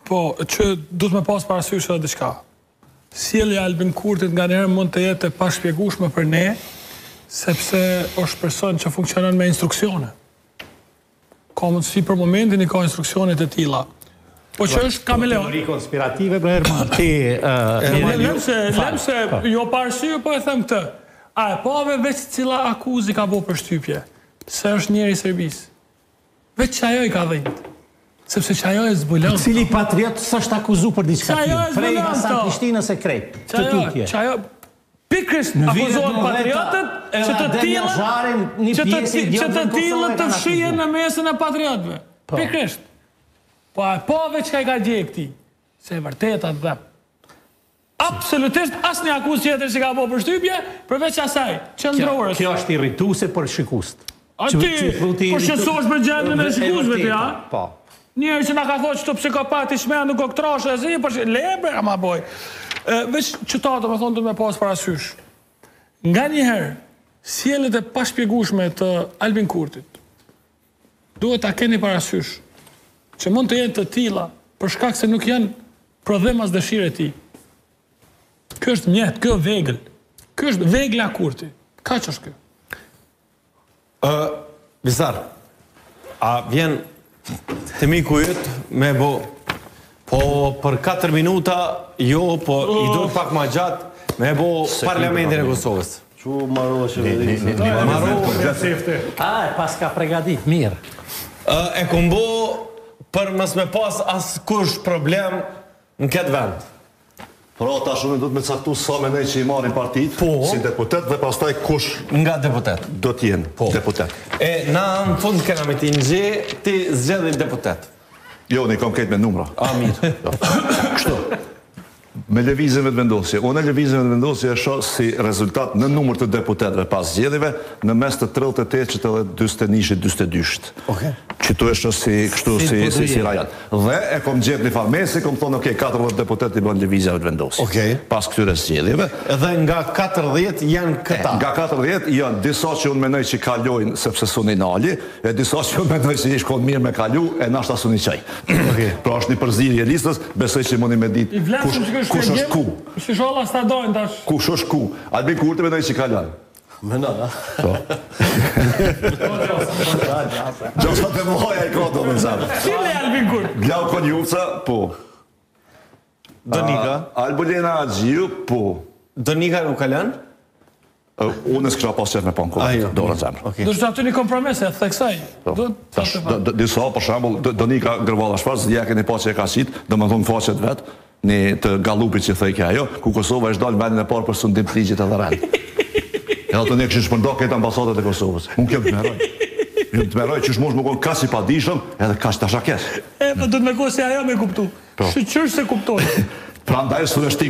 Po, që duhet me pas parasysh edhe diçka. Sjellja e Albin Kurtit nganjëherë mund të jetë e pashpjegueshme për ne, sepse është person që funksionon me instruksione. Ka mundësi për momentin i ka instruksionet e tilla. Po që është kameleon. Teori konspirative bre Ermal, ti Lem se, lem se, po. jo pa arsye po e them këtë. A e pave veç cila akuzë i ka bo përshtypje, se është njeri i Serbisë. Veç qajo i ka dhimt. Sepse qajo e zbulon. Cili patriot s'është akuzu për diçka të tillë? Prej Hasan Prishtinës e krejt. Të tutje. Qajo, pikërisht akuzohen patriotët që të tillët që të që të tillët të fshihen në mesin e patriotëve. Po. Pikërisht. Po a e pave çka i ka djeg këtij? Se e vërteta të dhemb. Absolutisht asnjë akuzë tjetër s'i ka bo përshtypje, përveç asaj, qendrores. Kjo është irrituese për shikuesit. A ti, po shqetësohesh për gjendjen e shikuesve ti, a? Po. Njeri që na ka thonë qëto psikopati çmendu kokëtrashë e zi, po le bre ama boj. Veç qëta domethonë duhet me pas parasysh. Nganjëherë, sjelljet e pashpjegueshme të Albin Kurtit, Duhet ta keni parasysh që mund të jenë të tilla për shkak se nuk janë prodhim as dëshirë e tij. Ky është mjet, ky është vegël. Ky është vegla Kurti. Kaq është ky. Ë, Visar, a vjen te miku yt me bo po për 4 minuta, jo, po i duhet pak ma gjatë me bo parlamentin e Kosovës. Qu marove qeverisë. Marove. A, e paska pregadit, mirë. E kom bo për mos me pas askush problem në këtë vend. Pra, tash unë duhet me caktu sa menoj që i marrin partitë, po. si deputet dhe pastaj kush nga deputet do të jenë po. deputet. E na në fund kena me t'i ngje, ti zgjedhi deputet. Jo, unë i kom krejt me numra. A, mirë. Jo. Kështu. Me Lëvizjen Vetëvendosje. Unë Lëvizjen Vetëvendosje e shoh si rezultat në numër të deputetëve pas zgjedhjeve në mes të 38-shit edhe 41-shit, 42-shit. Okej. Qëtu e shoh si kështu si si si rajon. Dhe e kom gjetë një farë mesi, kom thonë ok, 40 deputetë i bën Lëvizja Vetëvendosje. Okej. Pas këtyre zgjedhjeve. Dhe nga 40 janë këta. Nga 40 janë disa që unë mendoj që kalojnë sepse s'un i nali, E disa që unë mendoj se ish kon mirë me kalu, e nashta s'un i çoj. Pra është një përzierje e listës, besoj që muni me ditë kush, kush është ku. Ishalla s'ta dojnë tash. Kush është ku. Albin Kurti mendoj që kalon. Mendon, a? Po. Gjasat e mëdhaja i ka do me zemër. Cili Albin Kurti? Glauk Konjufca, po. Donika. Albulena Haxhiu, po. Donika nuk kalon? Unë s'kisha pas qef me pa në kuvend, dorën n'zemër. Okay. Do të aty një kompromis e theksoj. Po. Do tash disa për shembull Donika Gërvalla Schwarz, ja keni pa që e ka qit, domethënë faqet vet, një të Gallupit që thojke ajo, ku Kosova është dalë në vendin e parë për sundim të ligjit edhe rend. Edhe ato ne kishin shpërnda këtë ambasadat e Kosovës. Unë kjo më tmerroj. Ju më tmerroj qysh mund me kon kaq i padijshëm edhe kaq dashakes. E po do të me si ajo me kuptu. Po. Shyqyr se kuptoj. Prandaj s'u vështirë.